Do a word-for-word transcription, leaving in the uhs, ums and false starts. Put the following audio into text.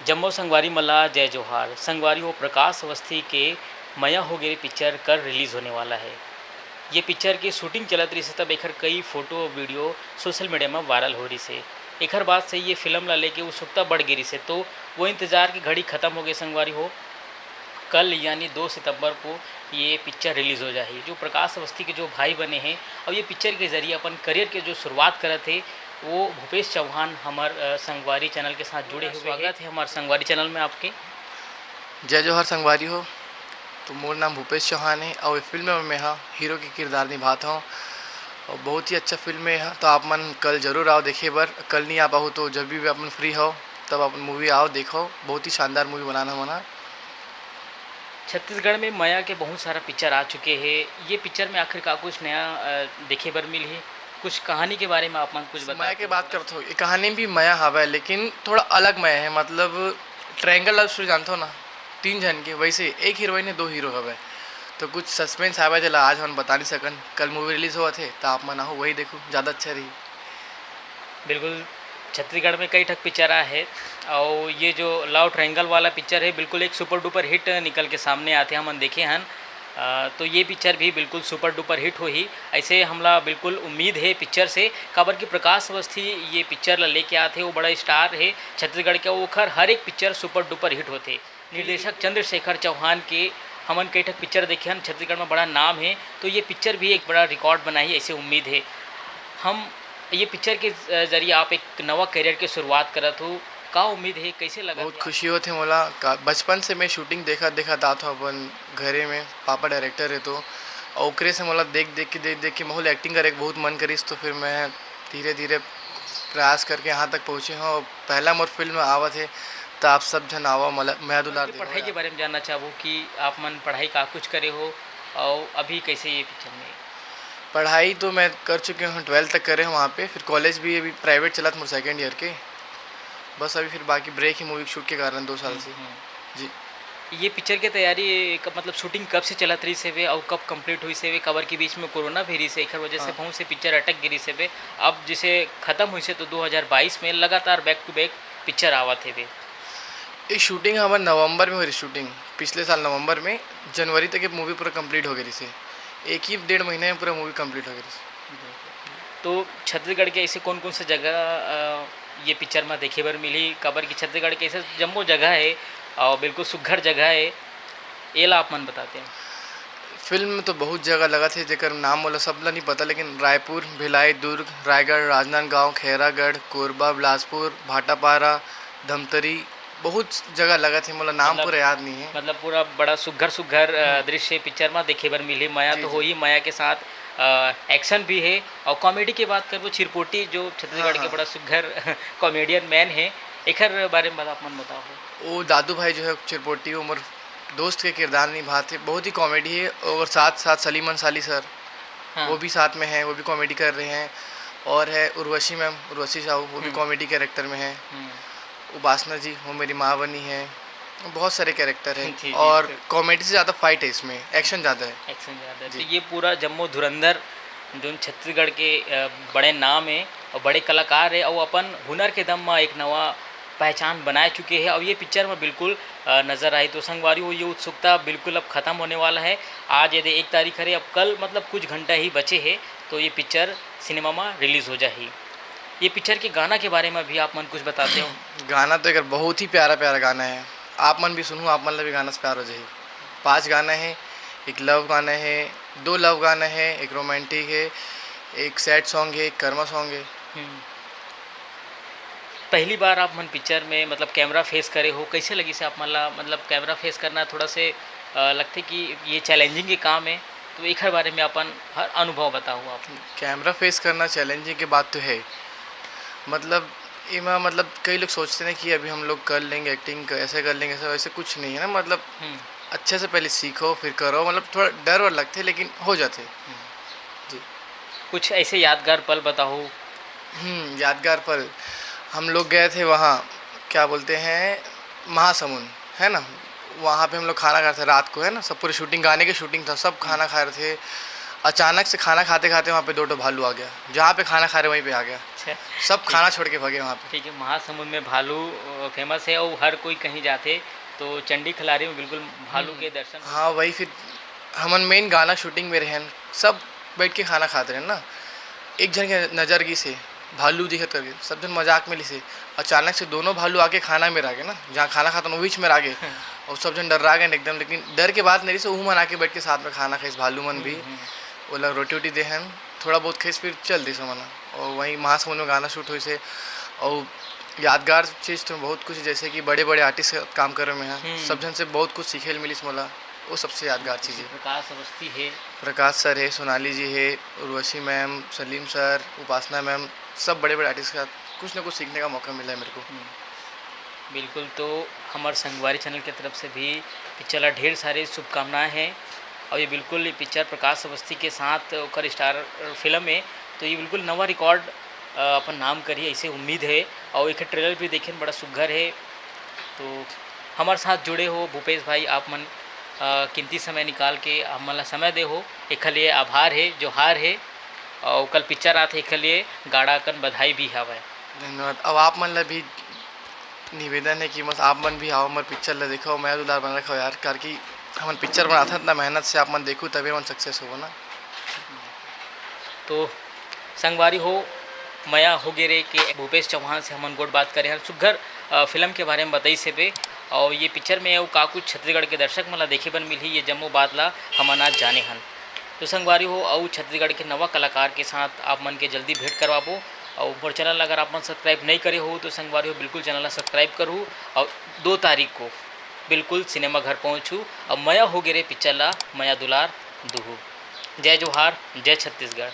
जम्मो संगवारी मन ला जय जोहार। संगवारी हो, प्रकाश अवस्थी के मया हो गे रे पिक्चर कल रिलीज होने वाला है। ये पिक्चर के शूटिंग चलत रहिस हे, तब एखर कई फोटो अउ वीडियो सोशल मीडिया म वायरल हो रहिस हे। एखर बाद से ये फिल्म ला लेके उत्सुकता बढ़ गे रहिस हे, तो वो इंतजार के घड़ी खत्म हो गे संगवारी हो। कल यानी दो सितंबर को ये पिक्चर रिलीज हो जाही। जो प्रकाश अवस्थी के जो भाई बने हे, अउ ये पिक्चर के जरिए अपन करियर के जो शुरुआत करत हे, वो भूपेश चौहान हमर, अ, संगवारी चैनल के साथ जुड़े हुए हे। स्वागत है हमारे संगवारी चैनल में आपके। जय जोहार संगवारी हो। तो मोर नाम भूपेश चौहान हे अउ ये फिल्म में मैं हा हीरो के किरदार निभात हूँ। और बहुत ही अच्छा फिल्म हे, तो आप मन कल जरूर आओ देखे बर। कल नहीं आ पाहू तो जब भी आप मन फ्री हो, तब अपन मूवी आओ, देखो। बहुत ही शानदार मूवी बनाना मना। छत्तीसगढ़ में मया के बहुत सारा पिक्चर आ चुके हे। ये पिक्चर में आखिर का कुछ नया, अ, देखे बर मिलही? कुछ कहानी के बारे में आप मन कुछ बता मया के दो बात थोड़ा। करत हो, ये कहानी भी मया हवय, लेकिन थोड़ा अलग मया है। मतलब, ट्रायंगल लव स्टोरी जानते हो ना, तीन झन के, वैसे एक हीरोइन है, दो हीरो हवय। तो कुछ सस्पेंस हवय, जेला आज हम बता नहीं सकन। कल मूवी रिलीज होवत हे, तो आप मन आहू, वही देखू, ज़्यादा अच्छा रही। बिल्कुल, छत्तीसगढ़ में कई ठक पिक्चर आए हे, अउ ये जो लव ट्रायंगल वाला पिक्चर हे, बिल्कुल एक सुपर डुपर हिट निकल के सामने आथे, हमन देखे हन। अ, तो ये पिक्चर भी बिल्कुल सुपर डुपर हिट होही, ऐसे हमला बिल्कुल उम्मीद हे पिक्चर से, काबर कि प्रकाश अवस्थी ये पिक्चर ला लेके आथे, वो बड़ा स्टार हे छत्तीसगढ़ के, ओखर हर एक पिक्चर सुपर डुपर हिट होथे। निर्देशक चंद्रशेखर चौहान के हमन कई ठक पिक्चर देखे हन, छत्तीसगढ़ में बड़ा नाम हे, तो ये पिक्चर भी एक बड़ा रिकॉर्ड बनाही, ऐसे उम्मीद हे। हम ये पिक्चर के ज-, जरिए आप एक नवा करियर के शुरुआत करत हो, का उम्मीद हे, कैसे लगत बहुत हे आप? खुशी होत हे मोला। का, बचपन से मैं शूटिंग देखत देखत आत हूँ अपन घरे में, पापा डायरेक्टर हे तो, और ओकरे से मोला देख देख के, देख देख के मोला एक्टिंग करे के बहुत मन करिस, तो फिर मैं धीरे धीरे प्रयास करके यहाँ तक पहुँचे हूँ। और पहला मोर फिल्म आवत हे, तो आप सब झन आवा, मला मया दुलार आपके देवा पढ़ाई के यार। बारे में जानना चाहबो कि आप मन पढ़ाई का कुछ करे हो और अभी कैसे ये पिक्चर में? पढ़ाई तो मैं कर चुके हूँ, ट्वेल्थ तक करे हूँ वहाँ पे, फिर कॉलेज भी अभी प्राइवेट चलत मोर सेकंड ईयर के, बस अभी फिर बाकी ब्रेक ही मूवी शूट के कारण दो साल हम्म, से। हम्म। जी। ये पिक्चर के तैयारी कब, मतलब शूटिंग कब से चलत रहिस हेवे अउ कब कंप्लीट होइस हेवे, काबर के बीच में कोरोना भी रहिस हे, एखर वजह से हाँ। बहुत से पिक्चर अटक गे रहिस हेवे। अब जैसे खत्म होइस हे तो दो हज़ार बाईस में लगातार बैक टू बैक पिक्चर आवत हेवे। ये शूटिंग हमर नवंबर में हो रही, शूटिंग पिछले साल नवंबर में, जनवरी तक ये मूवी पूरा कंप्लीट हो गई रहिस हे। एक ही डेढ़ महीना में पूरा मूवी कंप्लीट हो गई रहिस हे। तो छत्तीसगढ़ के ऐसे कौन कौन से जगह, अ, ये पिक्चर में देखे बर मिलही, काबर कि छत्तीसगढ़ के ऐसे जम्मो जगह हे और बिल्कुल सुघर जगह हे, एला आप मन बताते हैं। फिल्म में तो बहुत जगह लगत हे, जेकर नाम मोला सब ला नहीं पता, लेकिन रायपुर, भिलाई, दुर्ग, रायगढ़, राजनांदगांव, खैरागढ़, कोरबा, बिलासपुर, भाटापारा, धमतरी, बहुत जगह लगत हे, मोला नाम मतलब, पूरा याद नहीं है। मतलब पूरा बड़ा सुघर सुघर, अ, हम्म। दृश्य पिक्चर में देखे बर मिलही। मया जी, तो जी। होही, मया के साथ, अ, एक्शन भी हे और कॉमेडी के बात करबो, चिरपोटी जो छत्तीसगढ़ हाँ, के हाँ। बड़ा सुघर कॉमेडियन मैन हे, एखर बारे में आप मन बताओ। वो दादू भाई जो है चिरपोटी, वो मोर दोस्त के किरदार निभात हे, बहुत ही कॉमेडी है। और साथ साथ सलीम अंसारी सर, हाँ। वो भी साथ में हैं, वो भी कॉमेडी कर रहे हैं। और है उर्वशी मैम, उर्वशी साहू, वो भी हम्म। कॉमेडी कैरेक्टर में हैं। हम्म। उपासना जी, वो मेरी माँ बनी है। बहुत सारे कैरेक्टर हैं। जी, जी, और तो कॉमेडी से ज़्यादा फाइट है इसमें, एक्शन ज़्यादा है। एक्शन ज़्यादा है। जी। तो ये पूरा जम्मो धुरंधर जो छत्तीसगढ़ के, अ, बड़े नाम है और बड़े कलाकार है और अपन हुनर के दम में एक नवा पहचान बनाए चुके हैं और ये पिक्चर में बिल्कुल, अ, नजर आई। तो संगवारी हो, ये उत्सुकता बिल्कुल अब खत्म होने वाला है। आज यदि एक तारीख हरे, अब कल मतलब कुछ घंटा ही बचे है, तो ये पिक्चर सिनेमा में रिलीज हो जाही। ये पिक्चर के गाना के बारे में भी आप मन कुछ बताते हो? गाना तो एकर बहुत ही प्यारा प्यारा गाना है, आप मन भी सुनहू, आप मन ला भी गाना से प्यार हो जाही। पांच गाना है, एक लव गाना है, दो लव गाना है, एक रोमांटिक है, एक सैड सॉन्ग है, एक कर्मा सॉन्ग है। हम्म। पहली बार आप मन पिक्चर में मतलब कैमरा फेस करे हो, कैसे लगिस हे आप मन ला? मतलब कैमरा फेस करना थोड़ा से, अ, लगथे कि ये चैलेंजिंग के काम है, तो एखर बारे में अपन हर अनुभव बताओ आप। कैमरा फेस करना चैलेंजिंग के बात तो है, मतलब एमा मतलब कई लोग सोचते हैं कि अभी हम लोग कर लेंगे एक्टिंग, ऐसे कर लेंगे, ऐसे, वैसे कुछ नहीं है ना। मतलब हम्म। अच्छे से पहले सीखो, फिर करो। मतलब थोड़ा डर वर लगथे, लेकिन हो जाथे। हम्म। जी। कुछ ऐसे यादगार पल बताओ। हम्म, यादगार पल, हम लोग गए थे वहाँ, क्या बोलते हैं, महासमुंद, है ना, वहाँ पे हम लोग खाना खाए थे रात को, है ना, सब पूरी शूटिंग, गाने की शूटिंग था, सब खाना खा रहे थे। अचानक से खाना खाते खाते वहाँ पे दो ठो भालू आ गया, जहाँ पे खाना खा रहे वहीं पे आ गया। अच्छा, सब खाना छोड़ के भागे वहाँ पे। ठीक है, महासमुंद में भालू फेमस है और हर कोई कहीं जाते तो चंडी खिलारी में बिल्कुल भालू के दर्शन। हाँ, वही फिर हमन मेन गाना शूटिंग में रहन, सब बैठ के खाना खाते रहन ना, एक जन के नज़र गिस हे भालू दिखत करके, सब जन मजाक में लिसे। अचानक से दोनों भालू आके खाना में रह गए ना, जहाँ खाना खाते वही में रह गए। और सब जन डर्रा गए एकदम, लेकिन डर के बात नहीं रहिस, वो मन आके बैठ के साथ में खाना खाइस, भालू मन भी। ओला रोटी वोटी देहन, थोड़ा बहुत खाइस, फिर चल दिस हमन। और वहीं महासमुंद में गाना शूट होइस हे। और यादगार चीज़ तो बहुत कुछ, जैसे कि बड़े बड़े आर्टिस्ट के काम करे में है, सब जन से बहुत कुछ सीखे ल मिलिस मोला, वो सबसे यादगार चीज़ है। प्रकाश अवस्थी है। प्रकाश सर है, सोनाली जी है, उर्वशी मैम, सलीम सर, उपासना मैम, सब बड़े बड़े आर्टिस्ट के साथ कुछ ना कुछ सीखने का मौका मिला है मेरे को। बिल्कुल, तो हमारे संगवारी चैनल की तरफ से भी पिक्चर ला ढेर सारे शुभकामनाएं हैं। और ये बिल्कुल, ये पिक्चर प्रकाश अवस्थी के साथ ओकर स्टार फिल्म है, तो ये बिल्कुल नवा रिकॉर्ड अपन नाम करी, ऐसे उम्मीद है। और एक ट्रेलर भी देखे, बड़ा सुघर है। तो हमारे साथ जुड़े हो भूपेश भाई, आप मन कीमती समय निकाल के हमन ला समय दे हो, एखर लिए आभार है, जोहार है। और कल पिक्चर आते, एखर लिए गाड़ा अकन बधाई भी हवय। धन्यवाद। अब आप मन ला भी निवेदन है कि बस आप मन भी आओ, हमर पिक्चर ला देखो, मया दुलार बना रखो यार, करके हमन पिक्चर बनाथन इतना मेहनत से, आप मन देखू तभी हमन सक्सेस होबो ना। तो संगवारी हो, मया हो गे रे के भूपेश चौहान से हमन गोठ बात करे हन, सुघर फिल्म के बारे में बताइस हेबे, और ये पिक्चर में अउ का कुछ छत्तीसगढ़ के दर्शक मन ला देखे बर मिलही, ये जम्मो बात ला हमन आज जाने हन। तो संगवारी हो, अउ छत्तीसगढ़ के नवा कलाकार के साथ आप मन के जल्दी भेंट करवाबो। और मोर चैनल अगर आप मन सब्सक्राइब नहीं करे हो तो संगवारी हो, बिल्कुल चैनल ला सब्सक्राइब करू और दो तारीख को बिल्कुल सिनेमा घर पहुँचू। अब मया हो गे रे पिक्चर ला मया दुलार दुहू। जय जोहार, जय छत्तीसगढ़।